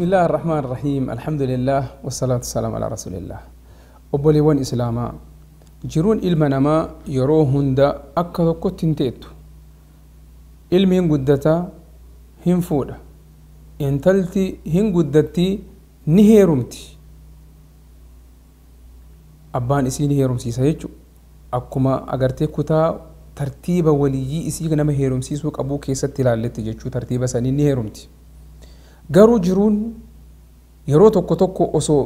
بسم الله الرحمن الرحيم الحمد لله والصلاة والسلام على رسول الله. Obboleewwan Islaamaa, jiruun ilma namaa yeroo hunda akka tokkotti hin teettu. Ilmi hin guddataa, hin fuudha. Intalti hin guddattii, ni heerumti. Abbaan isii ni heerumsiisa jechuudha. Akkuma agartee kutaa tartiiba waliyyii isii nama heerumsiisuu qabuu keessatti ilaalletti jechuu tartiiba sanii ni heerumti. Garuu jiruun yeroo tokko tokko osoo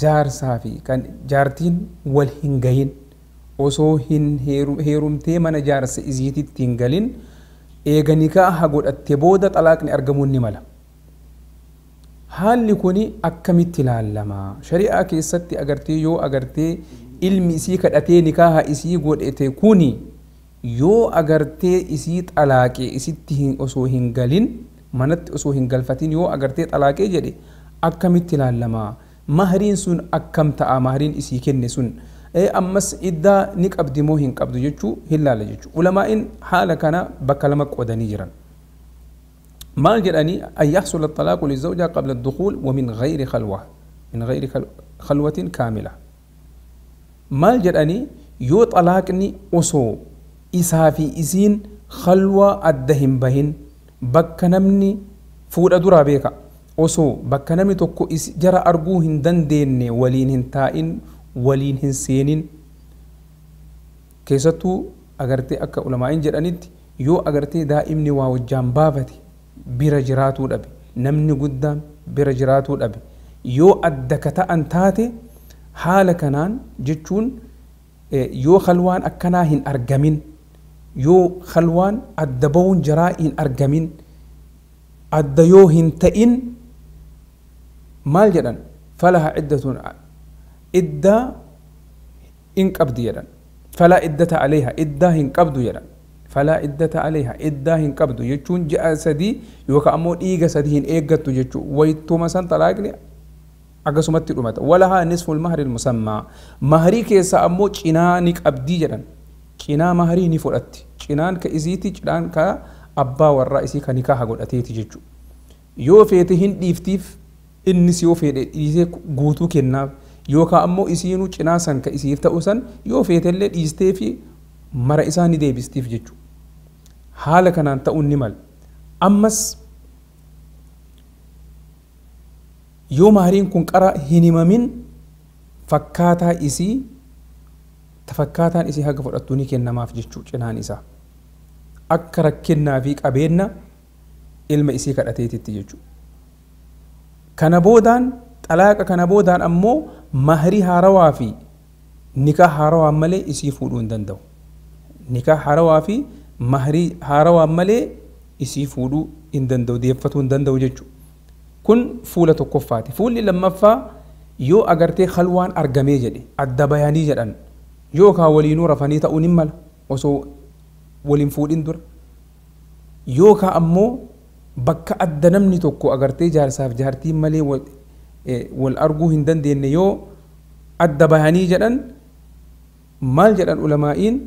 jaarsaa fi kan jaartiin wal hin gahin, osoo hin heerumtee mana jaarsa isiititti hin galin, eega nikaaha godhatte booda xalaaqni argamuun ni mala. Haalli kuni akkamitti ilaallama? Shari'aa keessatti agartee yoo agartee ilmi isii kadhatee nikaaha isii godhate kuni yoo agartee isii xalaaqee isitti osoo hin galin, manatti osoo hin galfatin yoo agartee xalaaqee jedhe akkamitti ilaallama? Mahriin sun akkam ta'a? Mahriin isii kenne sun ammas iddaa ni qabdi moo hin qabdu jechuu hin laalla jechuu. Ulamaa'in haala kana bakka lama qoodanii jiran. Maal jedhanii? An yaxsula axalaaqu lizawja qabla addukuul wa min gayri khalwa, min gayri khalwatin kaamila. Maal jedhanii? Yoo xalaaqni osoo isaa fi isiin khalwaa adda hin bahin, bakka namni fuudha duraa beeka, osoo bakka namni tokko jara arguu hin dandeenye waliin hin taa'in, waliin hin seenin, keessattuu agartee akka ulamaa'in jedhanitti yoo agartee daa'imni waa wajjaan baafate bira jiraatuu dhabe, namni guddaan bira jiraatuu dhabe, yoo adda ka ta'an taate, haala kanaan jechuun yoo khalwaan akkanaa hin argamin, yoo khalwaan adda ba'uun jaraa hin argamin, adda yoo hin ta'in, maal jedhan? Falaha iddatun, iddaa hin qabdi jedhan. Falaa iddata aleeha, iddaa hin qabdu jedhan. Falaa iddata aleeha, iddaa hin qabdu jechuun ji'a 3 yookaan ammoo dhiiga 3 hin eeggattu jechuu. Wayituma san xalaaqni akkasumatti dhumata. Walahaa nisful mahri musammaa, mahrii keessa ammoo cinaa ni qabdii jedhan. Cinaa mahrii ni fudhatti. Cinaan ka isiiti, cinaan ka abbaa warraa isii ka nikaaha godhateeti jechuu. Yoo feete hin dhiiftiif, innis yoo fedhe dhiisee guutuu kennaaf, yookaan ammoo isiinuu cinaa san ka isiif ta'u san yoo feetellee dhiistee fi mara isaa ni deebistiif jechuudha. Haala kanaan ta'uun ni mala. Ammas yoo mahriin kun qara hin himamin, fakkaataa isii tafakkaataan isii haga fudhattu ni kennamaaf jechuu cinaan isaa. Akka rakkinnaa fi qabeenna ilma isii kadhateetitti jechuudha. Kana boodaan xalaaqa kana boodaan ammoo mahrii haarawaa fi nikaa haarawaa malee isii fuudhuu hin danda'u. Nikaa haarawaa fi mahrii haarawaa malee isii fuudhuu hin danda'u, deeffatuu hin danda'u jechuudha. Kun fuula tokkoffaati. Fuulli lammaffaa yoo agartee khalwaan argamee jedhe, adda bayanii jedhan, yookaan waliinuu rafanii ta'uun hin mala osoo waliin fuudhin dura, yookaan ammoo bakka adda namni tokko agartee jaarsaaf jaartiin malee wal arguu hin dandeenye yoo adda bahanii jedhan, maal jedhan ulamaa'iin?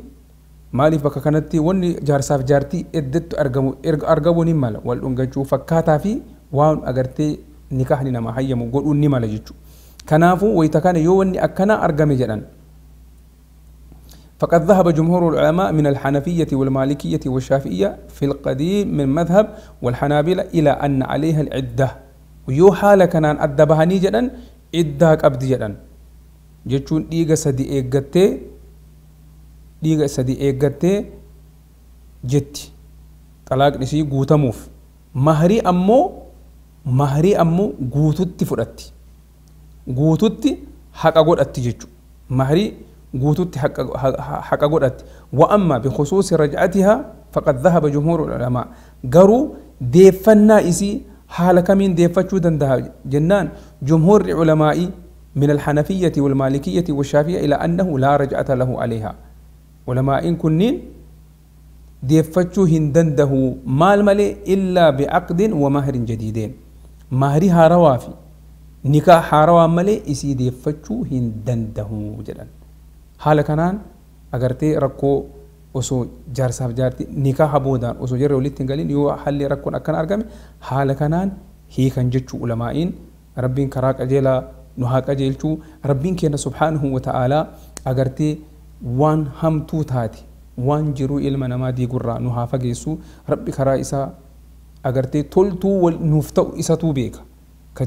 Maaliif bakka kanatti wanni jaarsaaf jaartii eddattu argamu argamuun hin mala, wal dhungachuu fakkaataa fi waan agartee nikaahni nama hayyamu godhuun ni mala jechuudha. Kanaafuu wayita kana yoo wanni akkana argame jedhan, فقد ذهب جمهور العلماء من الحنفية والمالكية والشافعية في القديم من مذهب والحنابلة إلى أن عليها العدة. ويو حالة كانان أدبهني جدًا عدة قبض جدًا جتون ديغا سدي إيغتي، ديغا سدي إيغتي جتي طلاق نسي غوتموف. مهري أمو، مهري أمو غوتوتي فرأتي، غوتوتي حق أقول أتي مهري guututti haqa godhatti. وأما بخصوص رجعتها فقد ذهب جمهور العلماء, garuu deeffannaa isii haala kamiin deeffachuu danda'a jennaan, جمهور العلماء من الحنفية والمالكية والشافعية إلى أنه لا رجعة له عليها. علماء kunniin deeffachuu hin danda'u maal malee إلا بعقد ومهر جديدين, mahrii haarawaa fi nikaa haarawaa malee isii deeffachuu hin danda'u jedhan. Haala kanaan agartee rakkoo osoo jaarsaaf jaartii nikaaha boodaan osoo jarri walitti hin galin yoo haalli rakkoon akkana argame haala kanaan Hiikan jechuu ulamaa'iin. Rabbiin karaa qajeelaa nu haa qajeelchuu. Rabbiin keenya subhaanahu wa ta'aalaa agartee waan hamtuu taate, waan jiruu ilma namaa diigurraa nu haa fageessu. Rabbi karaa isaa agartee toltuu nuuf ta'u isatuu beeka, ka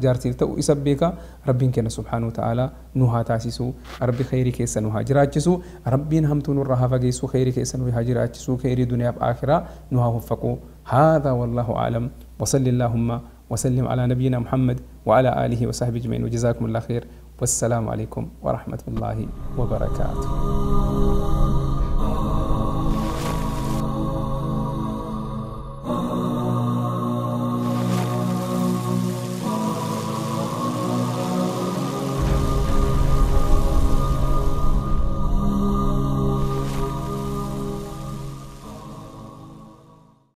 jaarsiif ta'u isa beeka. Rabbiin keenya subhaanahu wa ta'aalaa nu haa taasisu. Rabbi khayrii keessa nu haa jiraachisu. Rabbiin hamtuu nurraa haa fageessu, khayrii keessa nu haa jiraachisu, khayrii duniyaaf aakhiraa nu haa waffaqu. هذا والله أعلم، وصل اللهم وسلم على نبينا محمد وعلى آله وصحبه أجمعين، وجزاكم الله خير، والسلام عليكم ورحمة الله وبركاته.